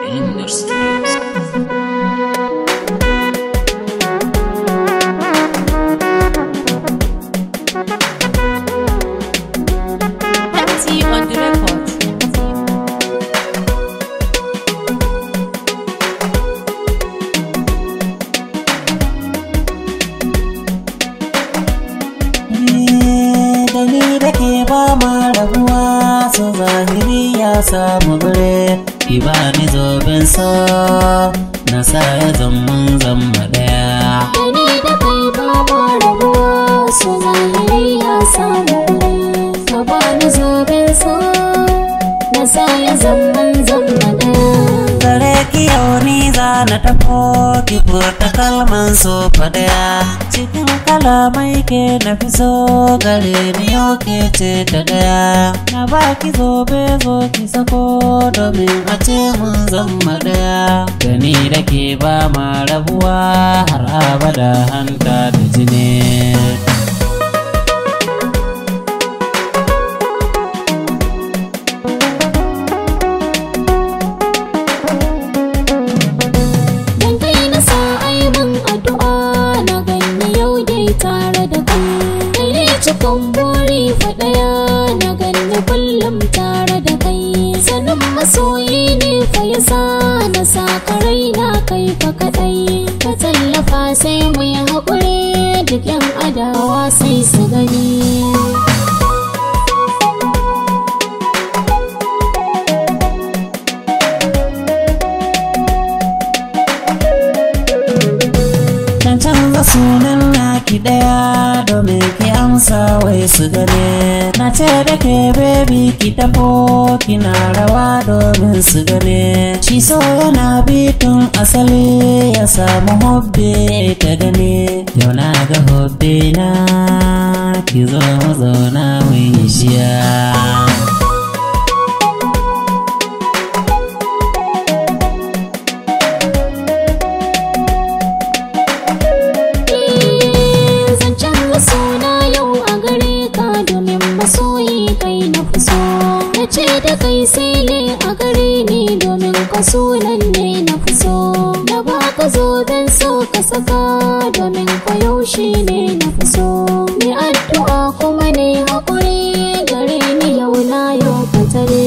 Industries. MT on the record. Da ni da ke ba ma rabuwa, so zahiri ya samu gure. Ki ba ni zoben so na sa ya zamman zama daya. Da ni da kai ba ma rabuwa, so zahiri ya samu gure. Ka ba ni zoben so na sa ya zamman zama daya. Gare ki yau ni za na tafo, ki furta kalman so daya. Cikin kalamai ke na fi so, gare ni yau ke ce ta daya. Na ba ki zobe, zo ki sako, domin a ce mun zama daya. Da ni da ke ba ma rabuwa har abada, hanta da jini. Dan kai na sa aibin addu'a, na ganni yau dai tare da kai. Kai ne cikon buri faɗaya, na ganni kullum tare da kai. Sanin masoyi ne fa yasa na sa ka raina kai fa kaɗai. Ka tallafa sai mu yi haƙuri, duk yan adawa sai su gani. Dan canza sunan naki daya domin ki amsa wai su gane. Na ce da ke baby ki tafo, kina rawa domin su gane. Shi so yana bitun asali, ya samu hobby ta gane. Yau na ga hobby na, ki zo mu zauna mu yi shiya. Zan canza suna yau a gare ka, domin masoyi kai na fi so. Na ce da kai sai le a gare ni, domin ka sunan ne na fi so. Na baka zoben so ka saka, domin ka yaushe ne na fi so. Ni addu'a kuma ne haƙuri, gare ni yau na yau ka tare.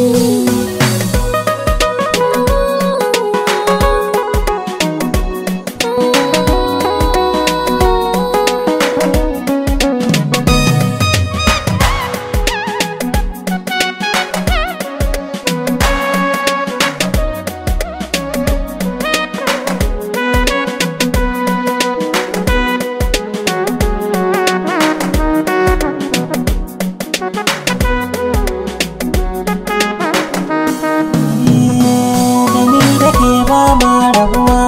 Da ni da ke ba ma rabuwa,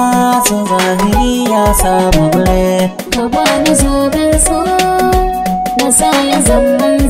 so zahiri ya samu gure. Ka bani zoben so na sa ya zama.